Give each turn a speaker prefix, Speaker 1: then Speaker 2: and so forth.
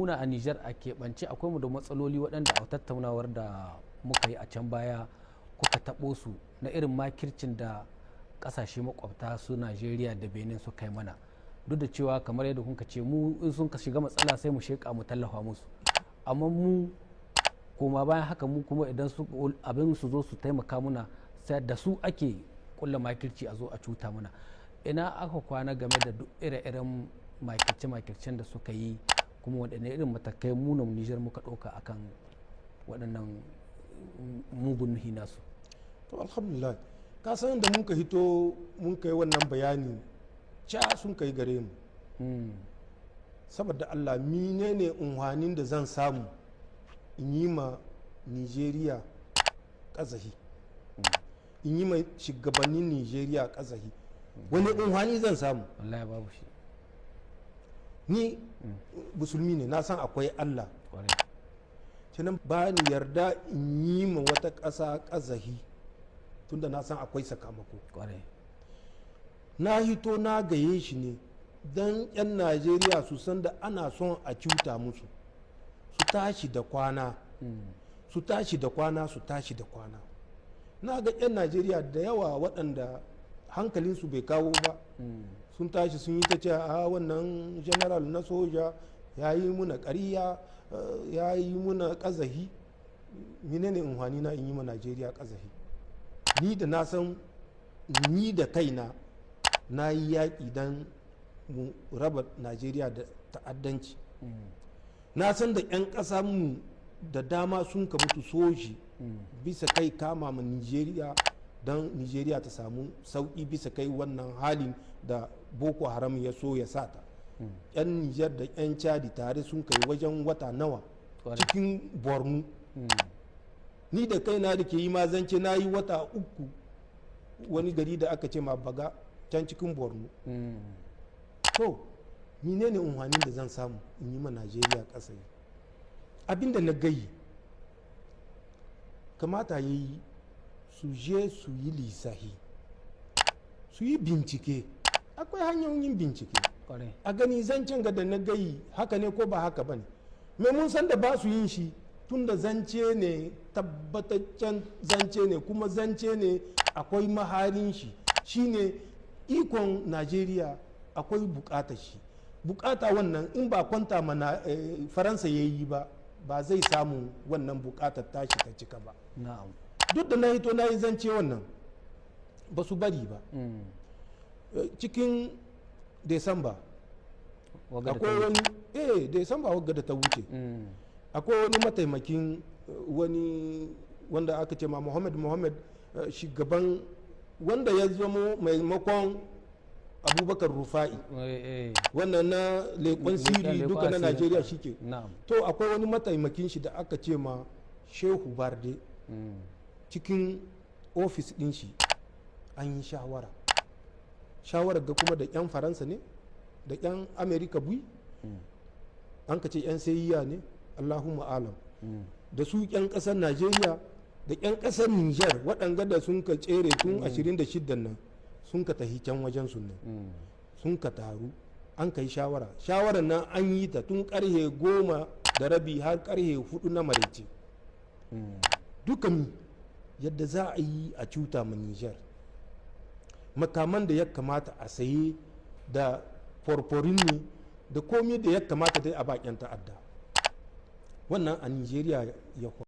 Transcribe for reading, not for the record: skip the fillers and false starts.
Speaker 1: Muna a Nijar a keɓance akwai mu da matsaloli waɗanda a tattaunawar da muka yi a can baya kuka taɓo su, na irin makircin da ƙasashe makwabta su Najeriya da Benin suka yi mana, duk da cewa kamar yadda kuka ce mu in sun ka shiga matsala sai mu sheƙa mu tallafa musu. Amma mu koma bayan haka, mu kuma idan su abin su zo su taimaka muna, sai da su ake kulla makirci a zo a cuta muna. Ina aka kwana game da duk ire-iren makirce-makircen da suka yi, kuma waɗanne irin matakai mu na Nijar muka ɗauka akan waɗannan mugun nuhi nasu?
Speaker 2: To, alhamdulillah, ka san da mun ka hito mun kai wannan bayani, ca sun kai gare mu. Saboda Allah, menene unhwanin da zan samu in yi ma Nigeria kazahi, in yi ma shugabannin Nigeria kazahi? Wani unhwani zan samu?
Speaker 1: Wallahi babu shi.
Speaker 2: Ni musulmi ne, na san akwai Allah. Kenan ba ni yarda in yi ma wata ƙasa kazahi, tunda na san akwai sakamako. Na hito na gaye shi ne don 'yan Najeriya su san da ana son a cuta musu, su tashi da kwana, su tashi da kwana, su tashi da kwana. Na ga 'yan Najeriya da yawa waɗanda hankalinsu bai kawo ba, sun tashi sun yi ta ce a wannan general na soja ya yi muna ƙarya, ya yi muna ƙazahi. Menene unhwani na in yi ma Najeriya ƙazahi? Ni da na san ni da kaina na yi yaƙi don mu raba Najeriya da ta'addanci. Na san da 'yan ƙasa mu da dama sun ka mutu soji bisa kai kama ma Nigeria don Nigeria ta samu sauƙi bisa kai wannan halin da Boko Haram ya so ya sata. 'Yan Niger da 'yan Chadi tare sun kai wajen wata nawa cikin Borno. Ni da kaina da ke yi ma zance, na yi wata 3 wani gari da aka ce ma Baga, can cikin Borno. To, menene unhwanin da zan samu in yi ma Najeriya ƙasa? Abinda na gayi, kamata ya yi su je su yi lissahi, su yi bincike. Akwai hanyoyin bincike a gani zancen ga da na gayi haka ne ko ba haka ba ne. Mai mun san da ba su yin shi, tunda zance ne, tabbataccen zance ne, kuma zance ne akwai maharin shi. Shine ikon Najeriya akwai bukatar shi, bukata wannan in ba kwanta mana Faransa ya yi ba, ba zai samu wannan bukatar tashi ta cika ba. Duk da na hito na yi zance wannan, ba su bari ba. Cikin Desamba akwai wani, Desamba wagga da ta wuce, akwai wani mataimakin wani wanda aka ce ma Muhammad Muhammad, shugaban wanda ya zama maimakon Abubakar Rufa'i, wannan na leƙon siri duka na Najeriya shike. To, akwai wani mataimakin shi da aka ce ma Shehu Barde. Cikin ofis din shi an yi shawara, shawarar ga kuma da 'yan Faransa ne da 'yan Amerika bui, an ka ce 'yan sayiya ne, Allahumma alam, da su 'yan kasar Najeriya da 'yan kasar Niger, waɗanga da sun ka tsere tun 26 nan, sun ka tahi can wajen su nan, sun ka taru, an ka yi shawara. Shawarar nan an yi ta tun karhe 10:30 har karhe 4 na maraice. Duka mi yadda za a yi a cuta ma Niger, makaman da ya kamata a saye da forforin ne da komi da ya kamata dai a bakin ta'adda wannan a Nigeria ya.